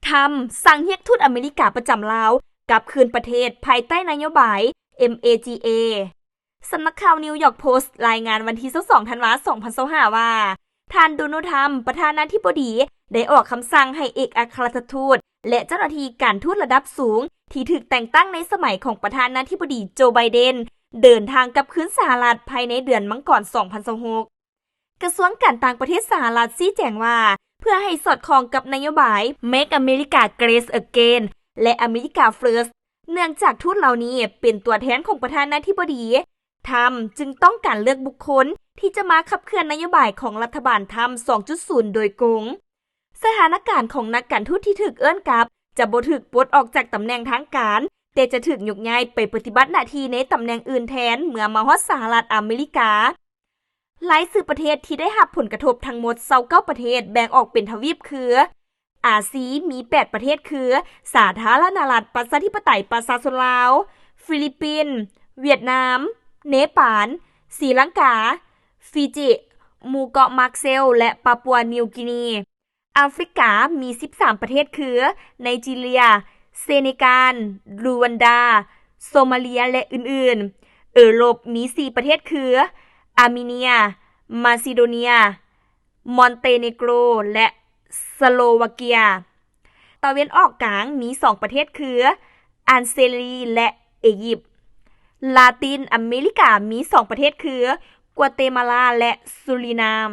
ທຳສັ່ງຮຽກທູດອາເມລິກາປະຈຳລາວກັບຄືນປະເທດ ພາຍໃຕ້ນະໂຍບາຍ ເອັມ ເອ ຈີ ເອ. ສຳນັກຂ່າວ New York Post ລາຍງານວັນທີຊາວສອງ ທັນວາ ສອງພັນຊາວຫ້າ ວ່າ ທ່ານ ໂດນັລ ທຣຳ ປະທານາທິບໍດີ ໄດ້ອອກຄຳສັ່ງໃຫ້ເອກອັກຄະລັດຖະທູດ ແລະ ເຈົ້າໜ້າທີ່ການທູດລະດັບສູງ ທີ່ຖືກແຕ່ງຕັ້ງໃນສະໄໝຂອງປະທານາທິບໍດີ ໂຈ ໄບເດັນ ເດີນທາງກັບຄືນສະຫະລັດ ພາຍໃນເດືອນມັງກອນ ສອງພັນຊາວຫົກ. ກະຊວງການຕ່າງປະເທດສະຫະລັດຊີ້ແຈງວ່າ ເພື່ອໃຫ້ສອດຄ່ອງກັບນະໂຍບາຍ Make America Great Again ແລະ America First ເນື່ອງຈາກທູດເຫຼົ່ານີ້ເປັນຕົວແທນຂອງປະທານາທິບໍດີ ທຣຳ ຈຶ່ງຕ້ອງການເລືອກບຸກຄົນທີ່ຈະມາຂັບເຄື່ອນນະໂຍບາຍຂອງລັດຖະບານທຣຳ ສອງຈຸດສູນ ໂດຍກົງ. ສະຖານະການຂອງນັກການທູດທີ່ຖືກເອີ້ນກັບ ຈະບໍ່ຖືກປົດອອກຈາກຕຳແໜ່ງທາງການ, ແຕ່ຈະຖືກຍົກຍ້າຍໄປປະຕິບັດໜ້າທີ່ໃນຕຳແໜ່ງອື່ນແທນ ເມື່ອມາຮອດສະຫະລັດອາເມລິກາ. ລາຍຊື່ປະເທດທີ່ໄດ້ຮັບຜົນກະທົບທັງໝົດ ຊາວເກົ້າປະເທດ ແບ່ງອອກເປັນທະວີບຄື ອາຊີ ມີແປດປະເທດຄື ສາທາລະນະລັດປະຊາທິປະໄຕປະຊາຊົນລາວ, ຟີລິບປິນ, ຫວຽດນາມ, ເນປານ, ສີລັງກາ, ຟີຈິ, ໝູ່ເກາະມາເຊລ ແລະ ປາປົວນິວກີນີ. ອາຟຣິກາມີສິບສາມປະເທດຄື ໄນຈີເຣຍ, ເຊເນການ, ຣວນດາ, ໂຊມາເລຍ ແລະ ອື່ນໆ. ເອີຣົບມີສີ່ປະເທດຄື ອາເມເນຍ, ມາຊີໂດເນຍ, ມອນເຕເນໂກຣ ແລະ ສະໂລວາເກຍ. ຕາເວັນອອກກາງມີສອງປະເທດຄື ອານເຊລີ ແລະ ເອຢິບ. ລາຕິນອາເມລິກາມີສອງປະເທດຄື ກົວເຕມາລາ ແລະ ຊູຣິນາມ.